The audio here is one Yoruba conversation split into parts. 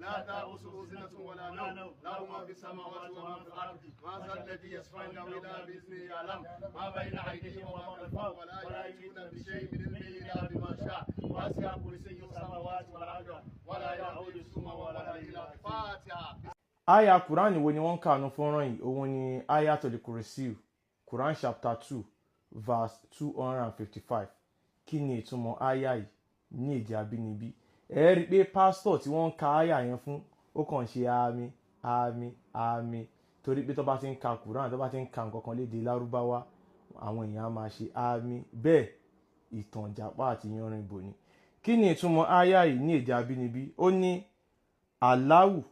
لا تأخذه سنة ولا نوم، له ما في السماوات وما في الأرض، من ذا الذي يشفع عنده إلا بإذنه، يعلم ما بين أيديهم وما خلفهم ولا يحيطون بشيء من علمه إلا بما شاء، وسع كرسيه السماوات والأرض ولا يؤوده حفظهما وهو العلي العظيم. الفاتحة. Aya Quran wo ni wọ́n ń kà nínú fọ́nrán yìí? Òun ni Ayatul Kursiyu, Quran chapter 2 verse 255. Kí ni ìtumọ̀ aya yìí ní èdè abínibí? Ẹ rí i pé pásítọ̀ tí wọ́n ń ka aya yẹn fún, ó kàn ń ṣe àmín, àmín, àmín, torí pé tó bá ti ń ka Quran, tó bá ti ń ka nǹkan kan lédè Lárúbáwá, àwọn èèyàn á máa ṣe àmín. Bẹ́ẹ̀ ìtàn ìjàpá àti yanrìnbó ni. Kí ni ìtumọ̀ aya yìí ní èdè abínibí? Ó ní Allahu,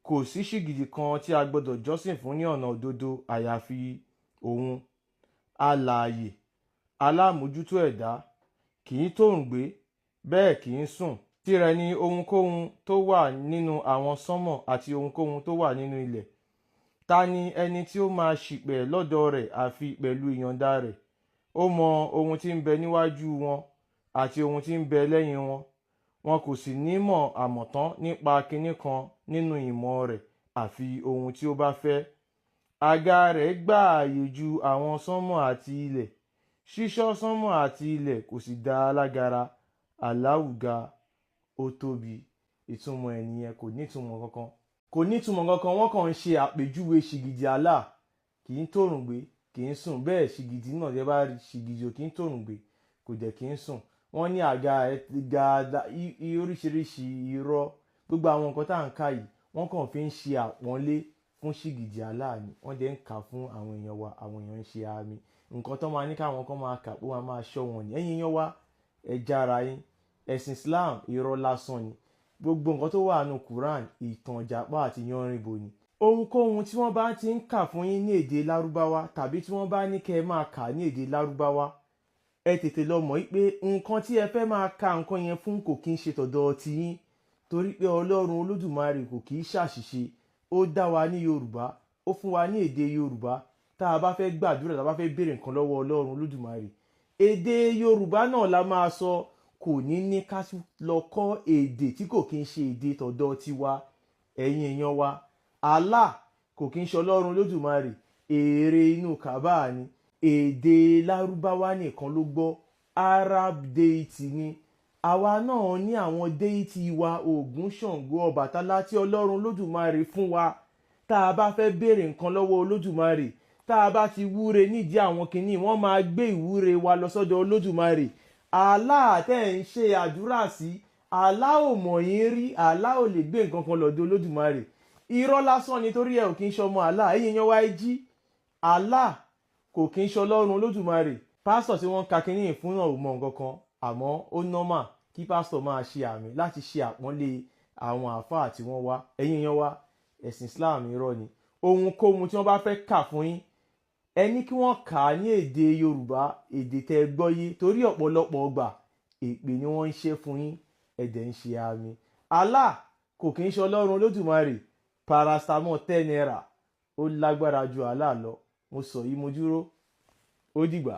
kò sí ṣìgìdì kan tí a gbọdọ̀ jọ́sìn fún ní ọ̀nà òdodo àyàfi òun, alààyè, alámòójútó ẹ̀dá, kì í tòǹgbé, bẹ́ẹ̀ kì í sùn. Tirẹ̀ ni ohunkóhun tó wà nínú àwọn sánmọ̀ àti ohunkóhun tó wà nínú ilẹ̀. Ta ni ẹni tí ó máa ṣìpẹ̀ lọ́dọ̀ rẹ̀ àfi pẹ̀lú ìyọ̀ǹda rẹ̀? Ó mọ ohun tí ń bẹ níwájú wọn àti ohun tí ń bẹ lẹ́yìn wọn. Wọn kò sì ní mọ̀ àmọ̀tán nípa kinní kan nínú ìmọ̀ rẹ̀ àfi ohun tí ó bá fẹ́. Àga rẹ̀ gbààyè ju àwọn sánmọ̀ àti ilẹ̀. Ṣíṣọ́ sánmọ̀ àti ilẹ̀ kò sì dá a lágara. Allahu ga, ó tóbi. Ìtumọ̀ ẹ̀ nìyẹn. Kò ní ìtumọ̀ kankan, kò ní ìtumọ̀ kankan. Wọ́n kàn ń ṣe àpèjúwe ṣìgìdì Allah. Kì í tòrùngbé, kì í sùn. Bẹ́ẹ̀ ṣìgìdì náà, tẹ́ bá rí ṣìgìdì, ò kì í tòrùngbé, kò dẹ̀ kì í sùn. Wọ́n ní àga ẹ̀ ga, oríṣiríṣi irọ́. Gbogbo àwọn nǹkan tá à ń kà yìí, wọ́n kàn fi ń ṣe àpọ́nlé fún ṣìgìdì Allah ni. Wọ́n dẹ̀ ń kà fún àwọn èèyàn wa, àwọn èèyàn ń ṣe àmín. Nǹkan tó máa ní káwọn kan máa kà pé wọ́n máa ṣọ́ wọn ní. Ẹ̀yin èèyàn wa, ẹ jára yín. Ẹ̀sìn Islam, irọ́ lásán ni. Gbogbo nǹkan tó wà nínú Quran, ìtàn ìjàpá àti yanrìnbó ni. Ohunkóhun tí wọ́n bá ti ń kà fún yín ní èdè Lárúbáwá, tàbí tí wọ́n bá ní kẹ́ ẹ máa kà ní èdè Lárúbáwá, ẹ tètè lọ mọ̀ pé nǹkan tí ẹ fẹ́ máa ka nǹkan yẹn fún kò kí ń ṣe tọ̀dọ̀ tiyín, torí pé Ọlọ́run Olódùmarè kò kì í ṣàṣìṣe. Ó dá wa ní Yorùbá, ó fún wa ní èdè Yorùbá. Tá a bá fẹ́ gbàdúrà, tá a bá fẹ́ béèrè nǹkan lọ́wọ́ Ọlọ́run Olódùmarè, èdè Yorùbá náà la máa sọ. Kò ní ní ká lọ kọ́ èdè tí kò kí ń ṣe èdè tọ̀dọ̀ tiwa. Ẹ̀yin èèyàn wa, Allah kò kí ń ṣe Ọlọ́run Olódùmarè. Ère inú Kaaba ni. Èdè Lárúbáwá nìkan ló gbọ́. Arab deity ni. Àwa náà ní àwọn deity wa, Ògún, Ṣàngó, Ọbàtálá, tí Ọlọ́run Olódùmarè fún wa. Tá a bá fẹ́ béèrè nǹkan lọ́wọ́ Olódùmarè, tá a bá ti wúre nídìí àwọn kinní, wọ́n máa gbé ìwúre wa lọ sọ́dọ̀ Olódùmarè. Allah tẹ́ ń ṣe àdúrà sí, Allah ò mọ̀ yín rí. Allah ò lè gbé nǹkan kan lọ́dọ̀ Olódùmarè. Irọ́ lásán ni, torí ẹ ò kí ń ṣọmọ Allah. Ẹ̀yin yan wá jí, Allah kò kí ń ṣe Ọlọ́run Olódùmarè. Pásítọ̀ tí wọ́n ń ka kinní fún náà ò mọ nǹkan kan, àmọ́ ó normal kí pásítọ̀ máa ṣe àmín láti ṣe àpọ́nlé àwọn àáfàá tí wọ́n wá. Ẹ̀yin yan wá, ẹ̀sìn Islam, irọ́ ni. Ohunkóhun tí wọ́n bá fẹ́ kà fún yín, ẹ ní kí wọ́n kà á ní èdè Yorùbá, èdè tẹ́ ẹ gbọ́ yé, torí ọ̀pọ̀lọpọ̀ ọgbà, èpè ni wọ́n ń ṣe fún yín, ẹ̀dẹ̀ ń ṣe àmín. Allah kò kí ń ṣe Ọlọ́run Olódùmarè. Paracetamol ₦10, ó lágbára ju Allah lọ. Mo sọ yìí, mo dúró. Ó dìgbà.